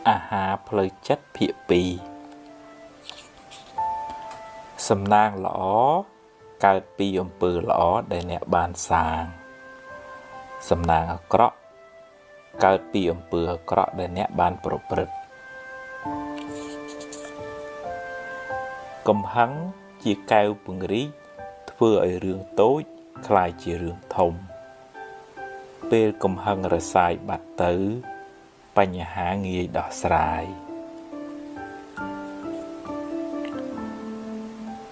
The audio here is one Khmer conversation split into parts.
អាហារផ្លូវចិត្តភាគ2សំណាងល្អកើតពីអំពើល្អដែលអ្នកបានសាងសំណាងអាក្រក់កើតពីអំពើអាក្រក់ដែលអ្នកបានប្រព្រឹត្តកំហឹងជាកែវពង្រីកធ្វើឲ្យរឿងតូចក្លាយជារឿងធំពេលកំហឹងរសាយបាត់ទៅបញ្ហាងាយដោះស្រាយ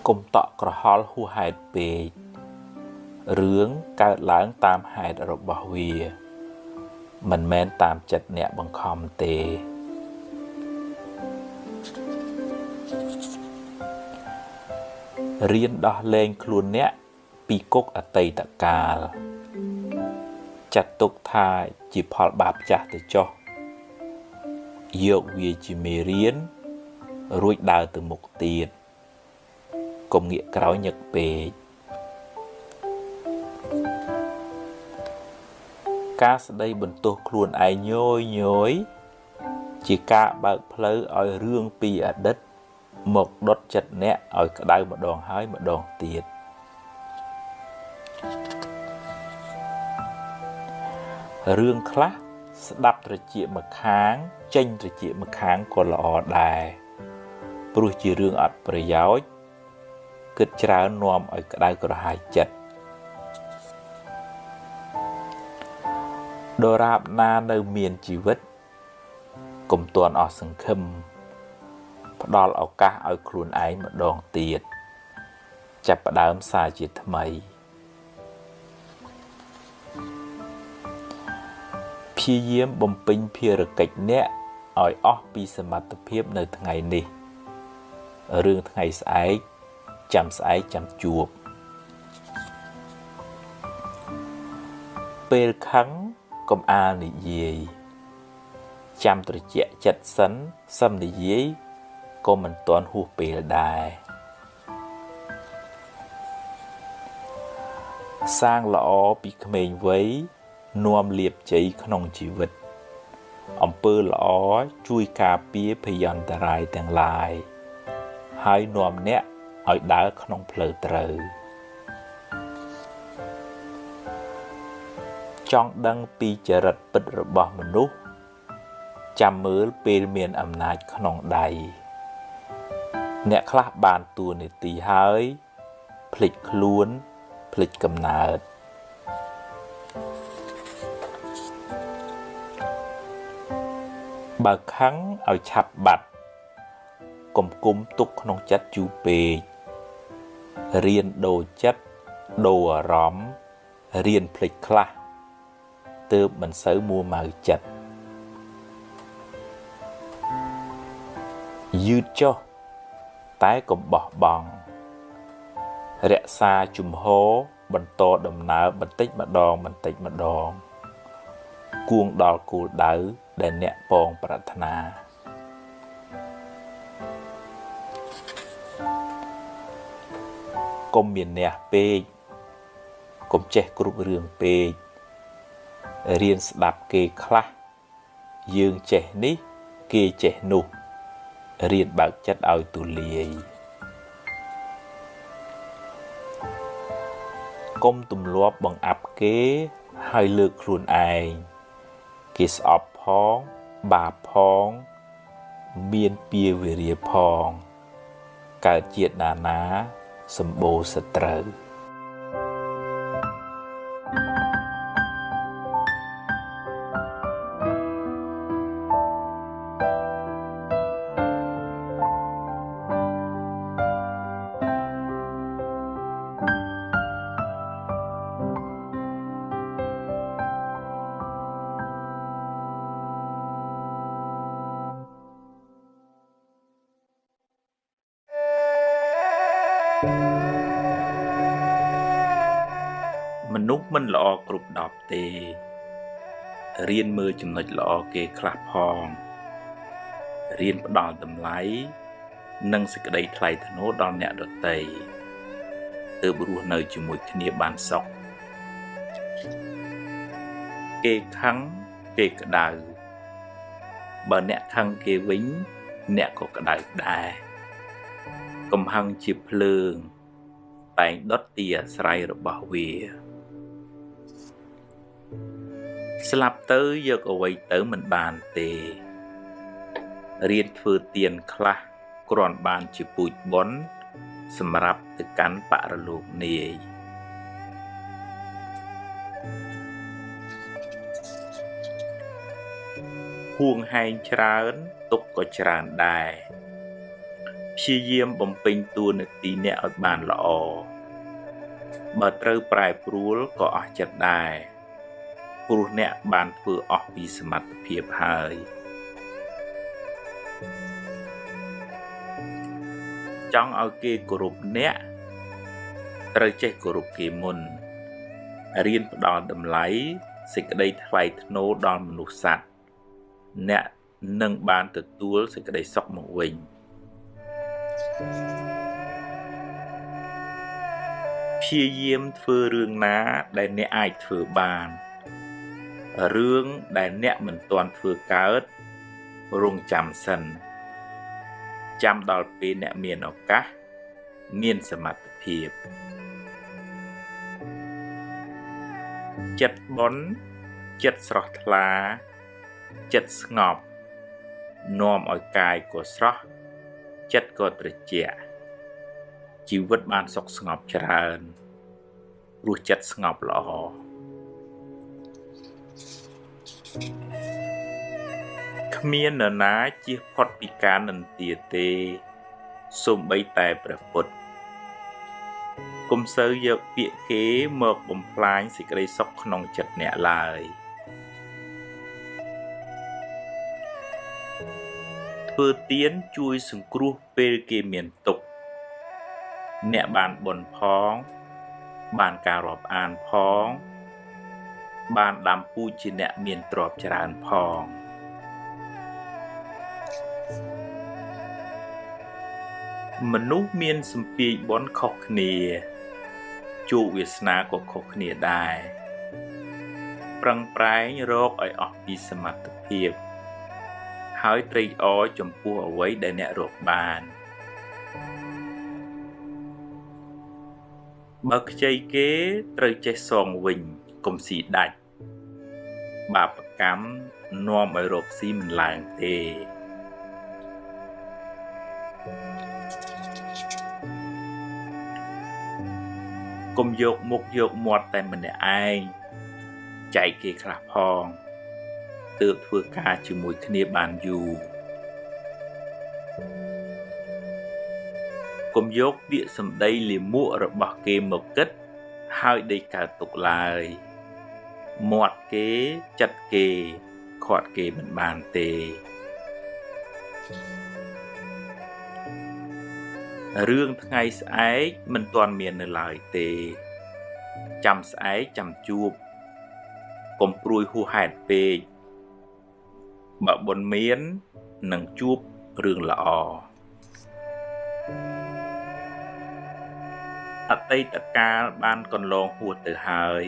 កុំតក់ក្រហល់ហួសហេតុពេករឿងកើតឡើងតាមហេតុរបស់វាមិនមែនតាមចិត្តអ្នកបង្ខំទេរៀនដោះលែងខ្លួនអ្នកពីគុកអតីតកាលចាត់ទុកថាជាផលបាបចាស់ទៅចុះយកវាជាមេរៀនរួចដើរទៅមុខទៀតកុំងាកក្រោយញឹកពេកការស្ដីបន្ទោសខ្លួនឯងញយញយជាការបើកផ្លូវឲ្យរឿងពីអតីតមកដុតចិត្តអ្នកឲ្យក្តៅម្ដងហើយម្ដងទៀតរឿងខ្លះស្ដាប់ត្រចៀកម្ខាងចេញត្រចៀកម្ខាងក៏ល្អដែរព្រោះជារឿងអត់ប្រយោជន៍គិតច្រើននាំឲ្យក្តៅក្រហាយចិត្តដរាបណានៅមានជីវិតកុំទាន់អស់សង្ឃឹមផ្ដល់ឱកាសឲ្យខ្លួនឯងម្ដងទៀតចាប់ផ្ដើមសារជាថ្មីព្យាយាមបំពេញភារកិច្ចអ្នកឲ្យអស់ពីសមត្ថភាពនៅថ្ងៃនេះរឿងថ្ងៃស្អែកចាំស្អែកចាំជួបពេលខឹងកុំអាលនិយាយចាំត្រជាក់ចិត្តសិនសឹមនិយាយក៏មិនទាន់ហួសពេលដែរសាងល្អពីក្មេងវ័យនាំលាភជ័យក្នុងជីវិតអំពើល្អជួយការពារភយន្តរាយទាំងឡាយហើយនាំអ្នកឲ្យដើរក្នុងផ្លូវត្រូវចង់ដឹងពីចរិតពិតរបស់មនុស្សចាំមើលពេលមានអំណាចក្នុងដៃអ្នកខ្លះបានតួនាទីហើយភ្លេចខ្លួនភ្លេចកំណើតបើខឹងឲ្យឆាប់បាត់កុំគុំទុកក្នុងចិត្តយូរពេករៀនដូរចិត្តដូរអារម្មណ៍រៀនភ្លេចខ្លះទើបមិនសូវមួម៉ៅចិត្តយឺតចុះតែកុំបោះបង់រក្សាជំហរបន្តដំណើរបន្តិចម្ដងបន្តិចម្ដងគួងដល់គោលដៅដែលអ្នកពងប្រាថ្នាកុំមានអ្នកពេកកុំចេះគ្រប់រឿងពេករៀនស្ដាប់គេខ្លះយើងចេះនេះគេចេះនោះរៀនបើកចិត្តឲ្យទូលាយកុំទម្លាប់បង្អាប់គេហើយលើកខ្លួនឯងគេស្អប់ផងបាបផងមានពៀវេរាផងកើតជាតិណានាសម្បូរសត្រូវមនុស្សមិនល្អគ្រប់10ទេរៀនមើលចំណុចល្អគេខ្លះផងរៀនផ្ដល់តម្លៃនិងសេចក្តីថ្លៃថ្នូរដល់អ្នកដទៃទើបរស់នៅជាមួយគ្នាបានសុខគេខឹងគេក្តៅ បើអ្នកខឹងគេវិញអ្នកក៏ក្តៅដែរកំហឹងជាភ្លើងតែងដុតទីអាស្រ័យរបស់វាស្លាប់ទៅយកអ្វីទៅមិនបានទេរៀនធ្វើទានខ្លះគ្រាន់បានជាពូជបុណ្យសម្រាប់ទៅកាន់បរលោកនាយហួងហែងច្រើនទុកក៏ច្រើនដែរព្យាយាមបំពេញតួនាទីអ្នកឲ្យបានល្អបើត្រូវប្រែប្រួលក៏អស់ចិត្តដែរព្រោះអ្នកបានធ្វើអស់ពីសមត្ថភាពហើយចង់ឲ្យគេគោរពអ្នកត្រូវចេះគោរពគេមុនរៀនផ្ដល់តម្លៃសេចក្តីថ្លៃថ្នូរដល់មនុស្សសត្វអ្នកនឹងបានទទួលសេចក្តីសុខមកវិញព្យាយាមធ្វើរឿងណាដែលអ្នកអាចធ្វើបានរឿងដែលអ្នកមិនទាន់ធ្វើកើតរងចាំសិនចាំដល់ពេលអ្នកមានឱកាសមានសមត្ថភាពចិត្តបុណ្យចិត្តស្រស់ថ្លាចិត្តស្ងប់នាំឲ្យកាយក៏ស្រស់ចិត្តក៏ត្រជាក់ជីវិតបានសុខស្ងប់ច្រើនព្រោះចិត្តស្ងប់ល្អគ្មាននរណាជៀសផុតពីការនិន្ទាទេសូម្បីតែព្រះពុទ្ធកុំសូវយកពាក្យគេមកបំផ្លាញសេចក្តីសុខក្នុងចិត្តអ្នកឡើយធ្វើទានជួយសង្គ្រោះពេលគេមានទុក្ខអ្នកបានបុណ្យផងបានការរាប់អានផងបានដាំពូជជាអ្នកមានទ្រព្យច្រើនផងមនុស្សមានសម្ពាយបុណ្យខុសគ្នាជោគវាសនាក៏ខុសគ្នាដែរប្រឹងប្រែងរកឲ្យអស់ពីសមត្ថភាពហើយត្រេកអរចំពោះអ្វីដែលអ្នករកបានបើខ្ចីគេត្រូវចេះសងវិញកុំស៊ីដាច់បាបកម្មនាំឲ្យរកស៊ីមិនឡើងទេកុំយកមុខយកមាត់តែម្នាក់ឯងចែកគេខ្លះផងទើបធ្វើការជាមួយគ្នាបានយូរកុំយកពាក្យសម្ដីលាមករបស់គេមកគិតហើយដេកកើតទុកឡើយមាត់គេចិត្តគេខាត់គេមិនបានទេរឿងថ្ងៃស្អែកមិនទាន់មាននៅឡើយទេចាំស្អែកចាំជួបកុំព្រួយហួសហេតុពេកបើបុណ្យមាននឹងជួបរឿងល្អអតីតកាលបានកន្លងហួសទៅហើយ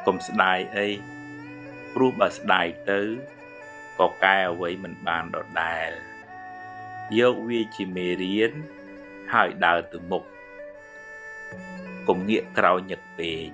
កុំស្ដាយអីព្រោះបើស្ដាយទៅក៏កែអ្វីមិនបានដដែលយកវាជាមេរៀនហើយដើរទៅមុខកុំងាកក្រោយញឹកពេក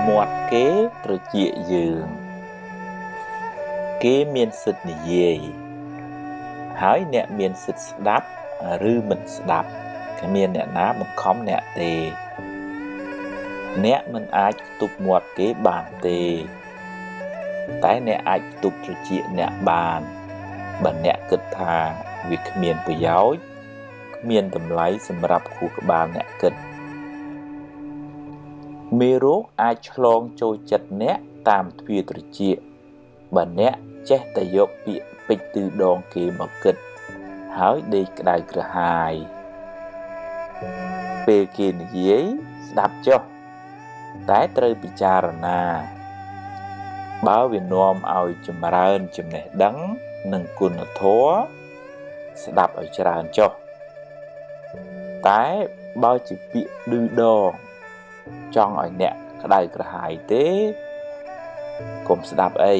មាត់គេត្រចៀកយើងគេមានសិទ្ធិនិយាយហើយអ្នកមានសិទ្ធិស្ដាប់ឬមិនស្ដាប់គ្មានអ្នកណាបង្ខំអ្នកទេអ្នកមិនអាចខ្ទប់មាត់គេបានទេតែអ្នកអាចខ្ទប់ត្រចៀកអ្នកបានបើអ្នកគិតថាវាគ្មានប្រយោជន៍គ្មានតម្លៃសម្រាប់ខួរក្បាលអ្នកគិត មេរោគអាចឆ្លងចូលចិត្តអ្នកតាមទ្វារត្រចៀកបើអ្នកចេះតែយកពាក្យពេចន៍ឌឺដងគេមកគិតហើយដេកក្តៅក្រហាយពេលគេនិយាយស្ដាប់ចុះតែត្រូវពិចារណាបើវានាំឲ្យចម្រើនចំណេះដឹងនិងគុណធម៌ស្ដាប់ឲ្យច្រើនចុះតែបើជាពាក្យឌឺដងចង់ឲ្យអ្នកក្តៅក្រហាយទេកុំស្ដាប់អី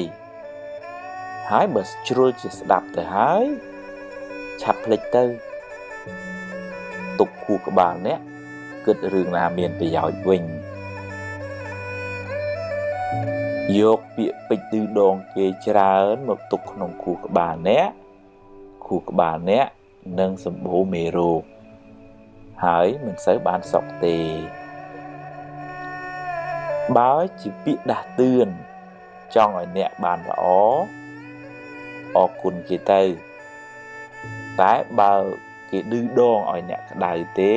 ហើយបើជ្រុលជាស្ដាប់ទៅហើយឆាប់ភ្លេចទៅទុកខួរក្បាលអ្នកគិតរឿងណាមានប្រយោជន៍វិញយកពាក្យពេចន៍ឌឺដងគេច្រើនមកទុកក្នុងខួរក្បាលអ្នកខួរក្បាលអ្នកនឹងសម្បូរមេរោគហើយមិនសូវបានសុខទេបើជាពាក្យដាស់តឿនចង់ឲ្យអ្នកបានល្អអរគុណគេទៅតែបើគេឌឺដងឲ្យអ្នកក្តៅទេ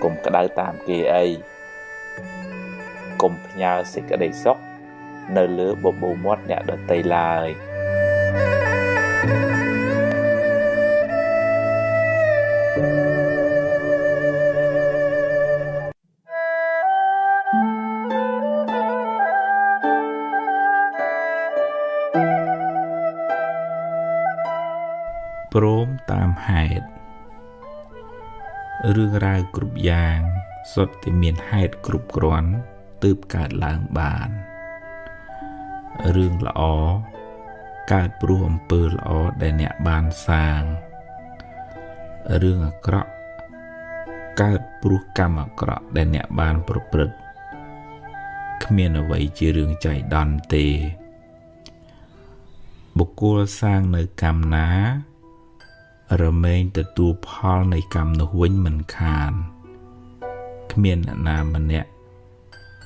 កុំក្តៅតាមគេអីកុំផ្ញើសេចក្តីសុខនៅលើបបូរមាត់អ្នកដទៃឡើយព្រមតាមហេតុរឿងរ៉ាវគ្រប់យ៉ាងសុទ្ធតែមានហេតុគ្រប់គ្រាន់ទើបកើតឡើងបានរឿងល្អកើតព្រោះអំពើល្អដែលអ្នកបានសាងរឿងអាក្រក់កើតព្រោះកម្មអាក្រក់ដែលអ្នកបានប្រព្រឹត្តគ្មានអ្វីជារឿងចៃដន្យទេបុគ្គលសាងនៅកម្មណារមែងទទួលផលនៃកម្មនោះវិញមិនខានគ្មានអ្នកណាម្នាក់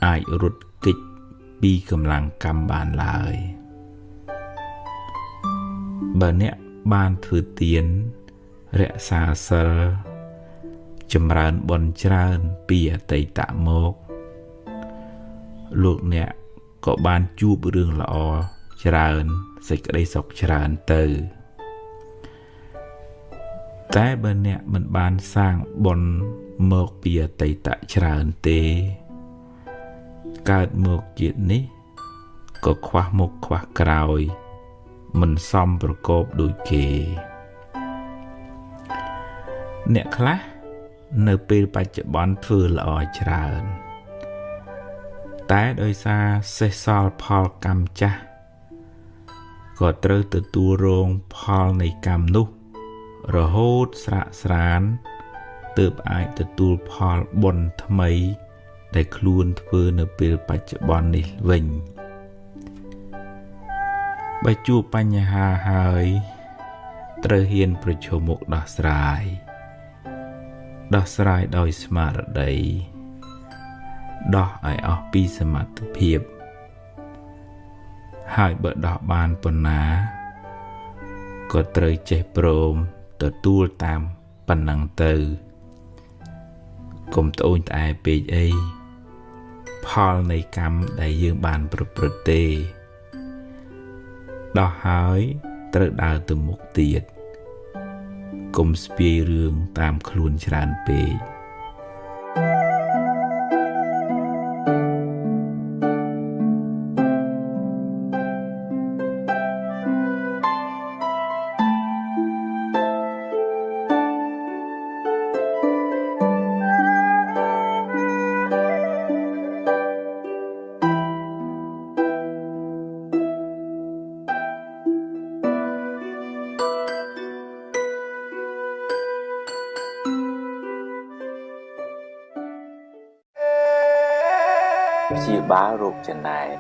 អាចរត់គេចពីកម្លាំងកម្មបានឡើយបើអ្នកបានធ្វើទានរក្សាសិលចម្រើនបុណ្យច្រើនពីអតីតមកលោកអ្នកក៏បានជួបរឿងល្អច្រើនសេចក្តីសុខច្រើនទៅតែបើអ្នកមិនបានសាងបុណ្យមកពីអតីតច្រើនទេកើតមកជាតិនេះក៏ខ្វះមុខខ្វះក្រោយមិនសមប្រកបដូចគេអ្នកខ្លះនៅពេលបច្ចុប្បន្នធ្វើល្អច្រើនតែដោយសារសេះសល់ផលកម្មចាស់ក៏ត្រូវទទួលរងផលនៃកម្មនោះរហូតស្រាកស្រានទើបអាចទទួលផលបុណ្យថ្មីដែលខ្លួនធ្វើនៅពេលបច្ចុប្បន្ននេះវិញបើជួបបញ្ហាហើយត្រូវហ៊ានប្រឈមមុខដោះស្រាយដោះស្រាយដោយស្មារតីដោះឲ្យអស់ពីសមត្ថភាពហើយបើដោះបានប៉ុណ្ណាក៏ត្រូវចេះព្រមទទួលតាមប៉ុណ្ណឹងទៅកុំត្អូញត្អែពេកអីផលនៃកម្មដែលយើងបានប្រព្រឹត្តទេដោះហើយត្រូវដើរទៅមុខទៀតកុំស្ពាយរឿងតាមខ្លួនច្រើនពេក ព្យាបាលរោគចំណែន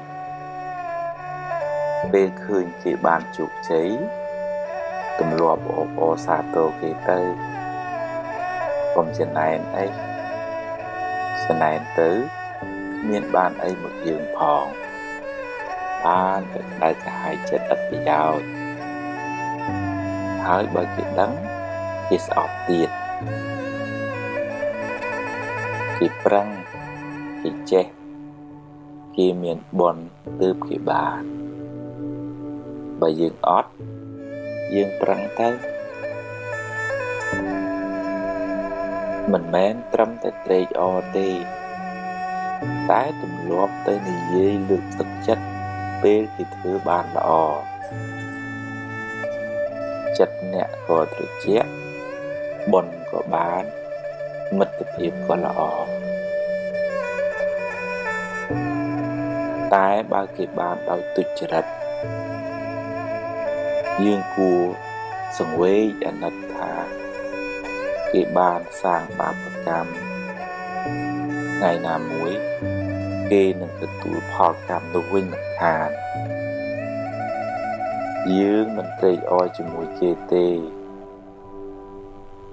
ពេលឃើញគេបានជោគជ័យទម្លាប់អបអរសាទរគេទៅកុំចំណែនអីចំណែនទៅគ្មានបានអីមកយើងផងបានតែក្តៅក្រហាយចិត្តឥតប្រយោជន៍ហើយបើគេដឹងគេស្អប់ទៀតគេប្រឹងគេ គេចេះគេមានបុណ្យទើបគេបានបើយើងអត់យើងប្រឹងទៅមិនមែនត្រឹមតែត្រេកអរទេតែទម្លាប់ទៅនិយាយលើកទឹកចិត្តពេលគេធ្វើបានល្អចិត្តអ្នកក៏ត្រជាក់បុណ្យក៏បានមិត្តភាពក៏ល្អតែបើគេបានដោយទុច្ចរិតយើងគួរសង្វេគអាណិតថាគេបានសាងបាបកម្មថ្ងៃណាមួយគេនឹងទទួលផលកម្មនោះវិញមិនខានយើងមិនត្រេកអរជាមួយគេទេ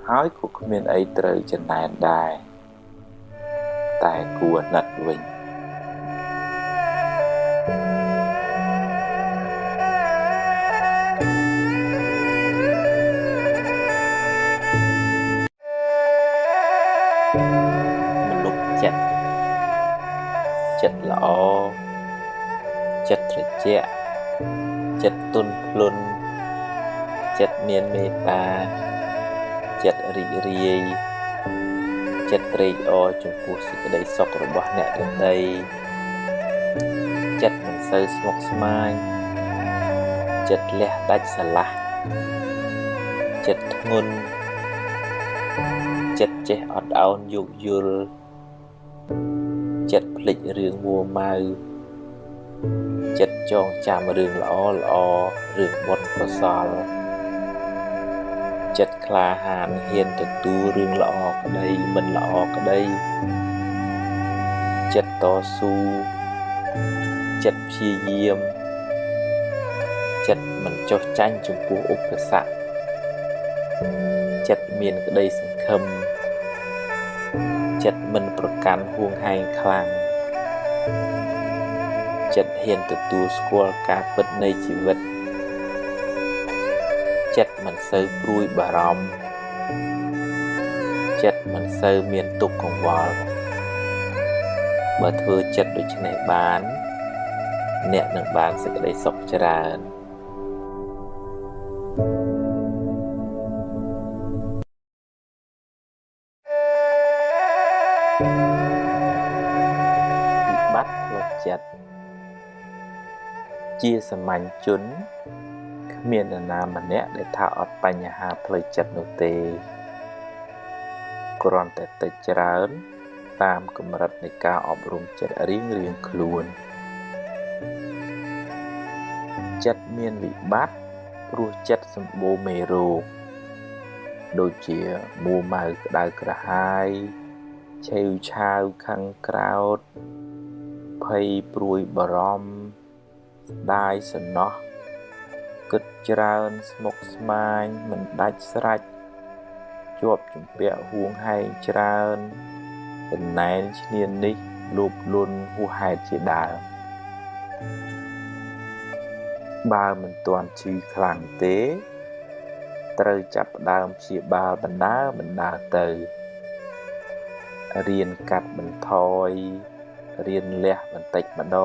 ហើយក៏គ្មានអីត្រូវចំណែនដែរតែគួរអាណិតវិញមលុបចិត្តចិត្តល្អចិត្តត្រជាក់ចិត្តទន់ភ្លន់ចិត្តមានមេត្តាចិត្តរីករាយចិត្តត្រេកអរចំពោះសេចក្តីសុខរបស់អ្នកដទៃចិត្តមិនសូវស្មុគស្មាញចិត្តលះដាច់ស្រឡះចិត្តធ្ងន់ចិត្តចេះអត់ឱនយោគយល់ចិត្តភ្លេចរឿងមួម៉ៅចិត្តចងចាំរឿងល្អល្អរឿងបុណ្យកុសលចិត្តក្លាហានហ៊ានទទួលរឿងល្អក្តីមិនល្អក្តីចិត្តតស៊ូចិត្តព្យាយាមចិត្តមិនចុះចាញ់ចំពោះឧបសគ្គចិត្តមានក្តីសង្ឃឹមចិត្តមិនប្រកាន់ហួងហែងខ្លាំងចិត្តហ៊ានទទួលស្គាល់ការពិតនៃជីវិតចិត្តមិនសូវព្រួយបារម្ភចិត្តមិនសូវមានទុក្ខកង្វល់បើធ្វើចិត្តដូច្នេះបានអ្នកនឹងបានសេចក្តីសុខច្រើនវិបត្តិផ្លូវចិត្តជាសាមញ្ញជនគ្មាននរណាម្នាក់ដែលថាអត់បញ្ហាផ្លូវចិត្តនោះទេគ្រាន់តែតិចច្រើនតាមកម្រិតនៃការអប់រំចិត្តរៀងៗខ្លួនចិត្តមានវិបត្តិព្រោះចិត្តសម្បូរមេរោគដូចជាមួម៉ៅក្តៅក្រហាយឆេវឆាវខឹងក្រោធភ័យព្រួយបារម្ភស្ដាយសំណោះគិតច្រើនស្មុគស្មាញមិនដាច់ស្រេចជាប់ជំពាក់ហួងហែងច្រើនចំណែនឈ្នានេះលោភលន់ហួសហេតុជាដើមបើមិនទាន់ឈឺខ្លាំងទេត្រូវចាប់ផ្ដើមព្យាបាលបណ្ដើរទៅរៀនកាត់បន្ថយរៀនលះបន្តិចម្ដ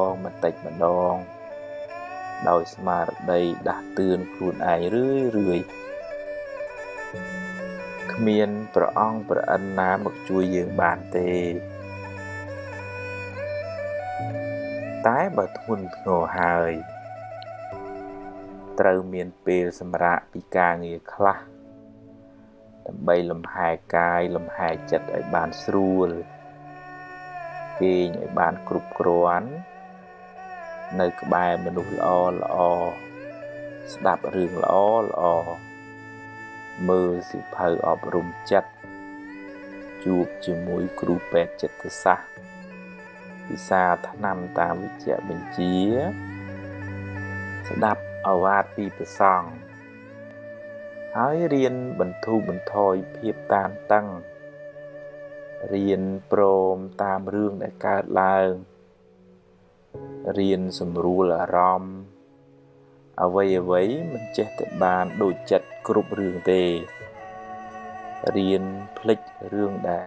ងដោយស្មារតីដាស់តឿនខ្លួនឯងរឿយៗគ្មានព្រះអង្គព្រះឥន្ទណាមកជួយយើងបានទេតែបើធ្ងន់ធ្ងរហើយត្រូវមានពេលសម្រាកពីការងារខ្លះដើម្បីលំហែកាយលំហែចិត្តឲ្យបានស្រួលគេងឲ្យបានគ្រប់គ្រាន់នៅក្បែរមនុស្សល្អល្អស្ដាប់រឿងល្អល្អមើលសៀវភៅអប់រំចិត្តជួបជាមួយគ្រូពេទ្យចិត្តសាស្ត្រពិសាថ្នាំតាមវិជ្ជបញ្ជាស្ដាប់ឱវាទពីព្រះសង្ឃហើយរៀនបន្ធូរបន្ថយភាពតានតឹងរៀនព្រមតាមរឿងដែលកើតឡើងរៀនសម្រួលអារម្មណ៍អ្វីៗមិនចេះតែបានដូចចិត្តគ្រប់រឿងទេរៀនភ្លេចរឿងដែល